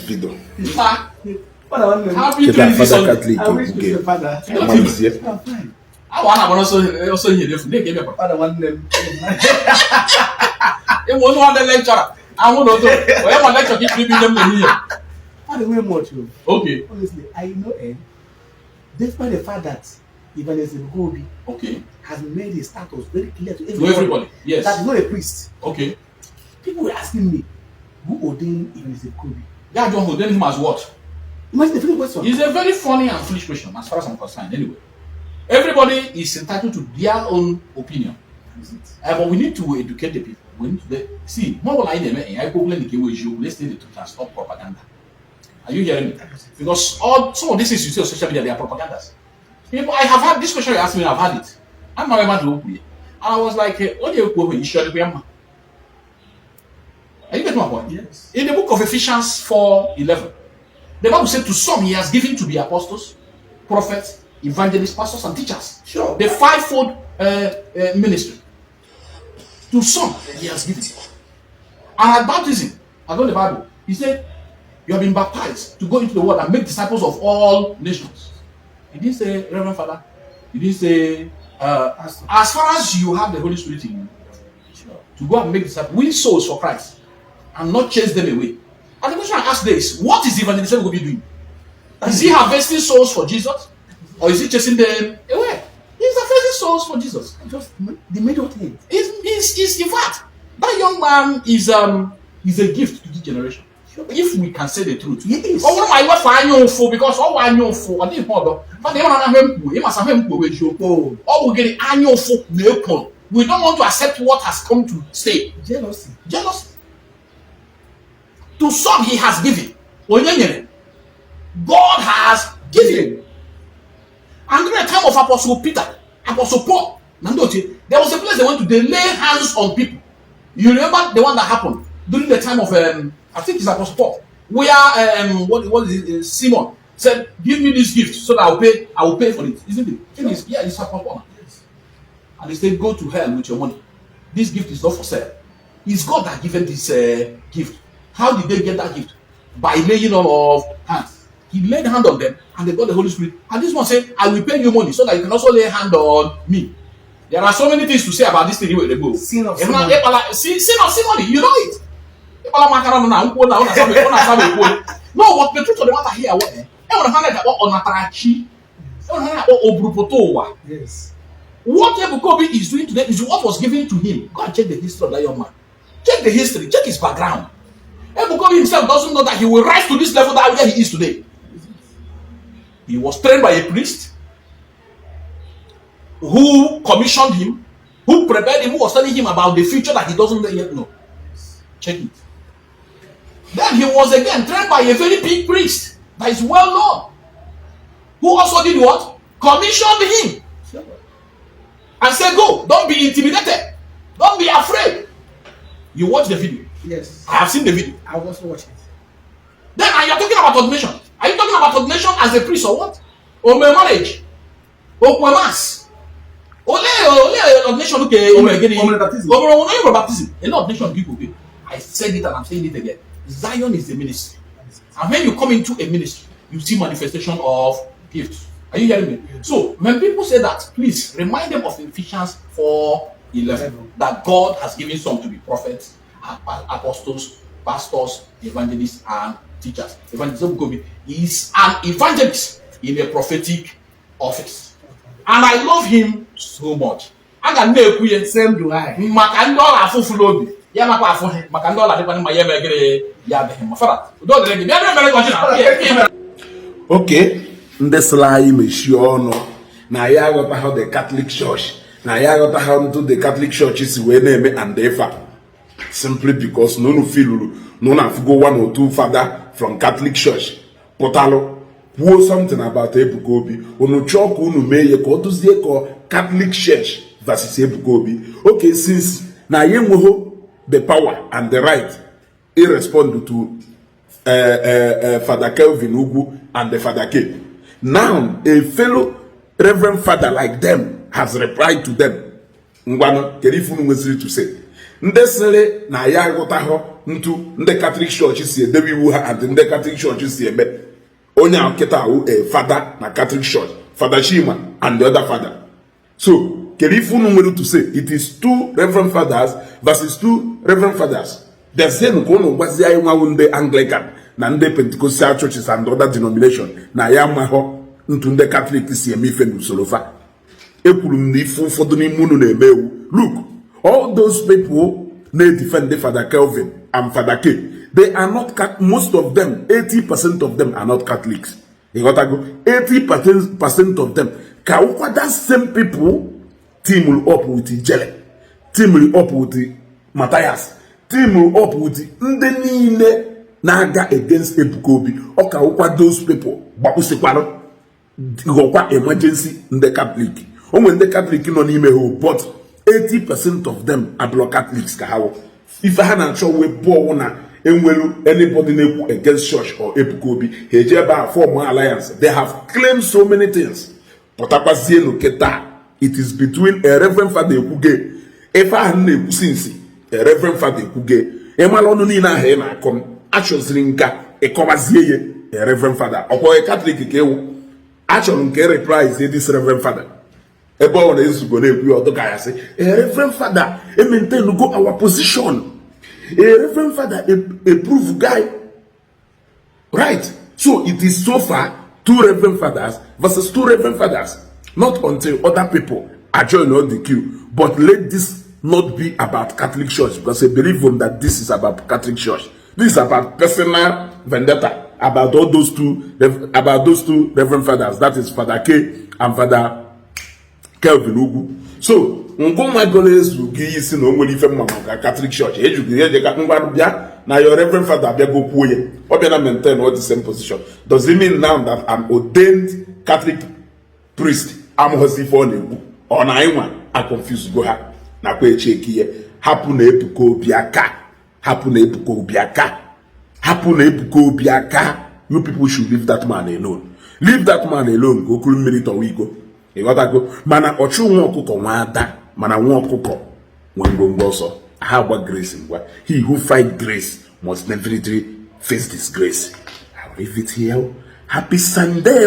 video. Happy Father Sunday. Catholic. I wish you father. I want to also hear them. They gave me a Father one name. It was one the lecturer. I want to know. Where my lecturer keep giving them the here. Father, way much. Okay. Honestly, I know despite the fact that Evangelist Ebuka Obi has made his status very clear to everybody. Yes. That he's not a priest. Okay. People were asking me, who ordained Evangelist Ebuka Obi? That John ordained him as what? Imagine the funny question. It's a very funny and foolish question, as far as I'm concerned. Anyway, everybody is entitled to their own opinion. But we need to educate the people. We need to see. More like them. Let's say the truth and stop propaganda. Are you hearing me? Because some of these things you see on social media, they are propagandas. People, I have had this question you asked me, I've had it. I'm not able to open it. And I was like, what do you go when you share the Are you getting my point? Yes. In the book of Ephesians 4:11, the Bible said to some he has given to be apostles, prophets, evangelists, pastors, and teachers. Sure. The fivefold ministry. To some he has given. And at baptism, I got the Bible. He said, you have been baptized to go into the world and make disciples of all nations. He didn't say, Reverend Father. He didn't say, as far as you have the Holy Spirit in you, to go and make disciples, win souls for Christ, and not chase them away. And the question I ask there is, what is Evangelist Ebuka Obi doing? Is he harvesting souls for Jesus? Or is he chasing them away? He's harvesting souls for Jesus. Just the major thing. In fact, that young man is a gift to this generation. If we can say the truth. Yes. Oh, my wife, I know for because all I know for I didn't hold. But they want to he must have him with you. Oh, we get the annual for no. We don't want to accept what has come to stay. Jealousy. To some he has given. God has given. And during the time of Apostle Peter, Apostle Paul, there was a place they went to, they lay hands on people. You remember the one that happened during the time of I think it's Apostle Paul, where what is it? Simon said, "Give me this gift so that I will pay for it." Isn't it? Yeah, it's Apostle Paul. Yes. And they said, "Go to hell with your money. This gift is not for sale. It's God that given this gift." How did they get that gift? By laying on of hands. He laid hand on them, and they got the Holy Spirit. And this one said, "I will pay you money so that you can also lay hand on me." There are so many things to say about this thing. Sin of simony. Sin of simony. You know it. No, what the truth of the matter here, yes. What Ebuka Obi is doing today is what was given to him. Go and check the history of that young man. Check the history, check his background. Ebuka Obi himself doesn't know that he will rise to this level that where he is today. He was trained by a priest who commissioned him, who prepared him, who was telling him about the future that he doesn't yet know. Check it. Then he was again trained by a very big priest that is well known, who also did what? Commissioned him. And said, "Go, don't be intimidated, don't be afraid." You watch the video. Yes. I have seen the video. I also watch it. Then are you talking about ordination? Are you talking about ordination as a priest or what? Or marriage? Or mass? Ordination baptism. A lot of nation people. I said it and I'm saying it again. Zion is the ministry. And when you come into a ministry, you see manifestation of gifts. Are you hearing me? So when people say that, please remind them of Ephesians 4:11 that God has given some to be prophets, apostles, pastors, evangelists, and teachers. Evangelist Ebuka Obi is an evangelist in a prophetic office. And I love him so much. I can make you same do I. Okay, ndị sịla anyị mechie ọnụ na ya aghọtaghị the Catholic Church, na ya aghọtaghị ndụ the Catholic Church si wee na-eme and efa simply because no feel no na go one or two father from Catholic Church pụtalụ kwuo something about Ebuka Obi unu chọọ ka unu mee ya ka ọ dụzie ka Catholic Church versus Ebuka Obi. Okay, since na ya enweghị the power and the right to respond to Father Kelvin Ugwu and the Father K. Now, a fellow Reverend Father like them has replied to them. Ngwano, Kerifunu was to say. ndị sịrị na ya aghọtaghọ ntu ndị Catholic Church si edebe iwu ha and ndị Catholic Church si eme. Onye ahụ kịta ahụ fada na Catholic Church, Father Chima and the other father. So kedu ife unu nwere to say? It is 2 Reverend Fathers versus 2 Reverend Fathers. Then ka unu gwazie anyị nwawu ndị Anglican na ndị Pentecostal churches and other denomination na ya mahọ ntu ndị Catholic si eme ife n'usoro fa. Ekwuru m na ife ụfọdụ n'ime unu na-eme ewu. Look, all those people they defend Father Kelvin and Father K. They are not, most of them, 80% of them are not Catholics. You got to go, 80% of them. That same people team up with Ijele, team up with Matthias, team up with Ndi Naga against Ebuka Obi. Okay, those people, Bakusikwano, Gokwa emergency in the Catholic. When the Catholic no nime but 80% of them are block Catholics. If I hadn't shown we poor one anybody against church or Ebuka Obi, Hejeba form one alliance. They have claimed so many things. But it is between a Reverend Father Ekuge, if I hadn't since a Reverend Father Ekuge, Emalonu Nina Hena come, Achos Rinka, a Comazie, a Reverend Father, or a Catholic Keu, Achon can reprise this Reverend Father. About is going to be other guy. I say, a Reverend Father, a maintain to go our position. A Reverend Father, a proof guy. Right. So it is so far 2 Reverend Fathers versus 2 Reverend Fathers. Not until other people are joining on the queue. But let this not be about Catholic Church, because I believe that this is about Catholic Church. This is about personal vendetta about all those two Reverend Fathers. That is Father K and Father Kelvin Ugu. So, ngoma goles ugi isi no nwere ife mma maka Catholic Church. Ejugu ye je ka ngwa bia na your Reverend Father bia go kwuo ye. Obia na maintain all the same position. Does it mean now that an ordained Catholic priest am hosi for na or na inwa I confuse go ha na kwa check ye. Hapu na Ebuka Obi aka. Hapu na Ebuka Obi aka. Hapu na Ebuka Obi aka. You people should leave that man alone. Leave that man alone. Go kuru mmiri to wigo. Go mana ochu nwa okuko nwa ada mana nwa okuko nwa also have what grace in what he who find grace must definitely face disgrace. I'll leave it here. Happy Sunday.